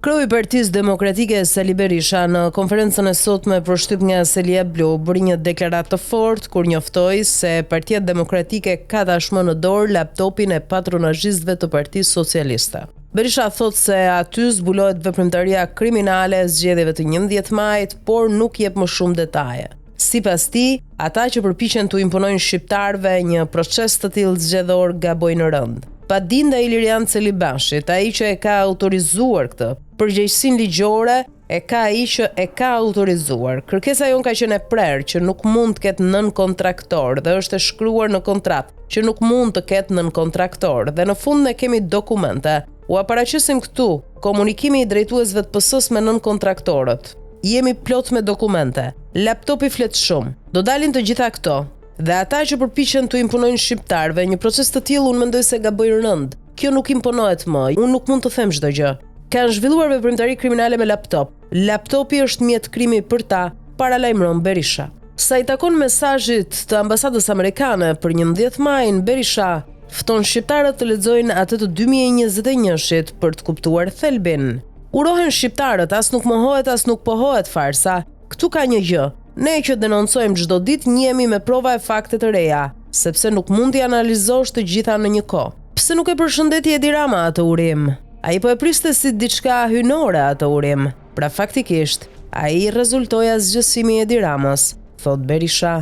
Kreu i Partisë Demokratike Sali Berisha në konferencën e sotme për shtyp nga selia blu bëri një deklaratë të fortë kur njoftoi se Partia Demokratike ka tashmë në dorë laptopin e patronazhistëve të Partisë Socialiste. Berisha thotë se aty zbulohet veprimtaria kriminale e zgjedhjeve të 11 majit, por nuk jep më shumë detaje. Sipas tij, ata që përpiqen t'u imponojnë shqiptarëve një proces të tillë zgjedhor gabojnë rëndë. Padi ndaj Ilirian Celibashit, ai që e ka autorizuar këtë, përgjegjësinë ligjore e ka ai që e ka autorizuar. Kërkesa jonë ka qenë e prerë që nuk mund të ketë nënkontraktor dhe është e shkruar në kontratë që nuk mund të ketë nënkontraktor dhe në fund ne kemi dokumente. Ua paraqesim këtu, komunikimi i drejtuesve të PS-së me nënkontraktorët. Jemi plot me dokumente. Laptopi flet shumë. Do dalin të gjitha këto. Dhe ata që përpiqen t'u imponojnë shqiptarëve një proces të tillë unë mendoj se gabojnë rëndë. Kjo nuk imponohet më, unë nuk mund të them çdo gjë. Kanë zhvilluar veprimtari kriminale me laptop. Laptopi është mjet krimi për ta, paralajmëron Berisha. Sa i takon mesazhit të ambasadës amerikane për 11 majin, Berisha fton shqiptarët të lexojnë atë të 2021-shit për të kuptuar thelbin. Urohen shqiptarët, as nuk mohohet as nuk pohohet farsa. Këtu ka një gjë. Ne që denoncojmë çdo ditë njihemi me prova e fakte të reja, sepse nuk mund t'i analizosh të gjitha në një kohë. Pse nuk e përshëndeti Edi Rama atë urim? Ai po e priste si diçka hyjnore atë urim. Pra faktikisht, ai rezultoi asgjësimi i Edi Ramës, thotë Berisha.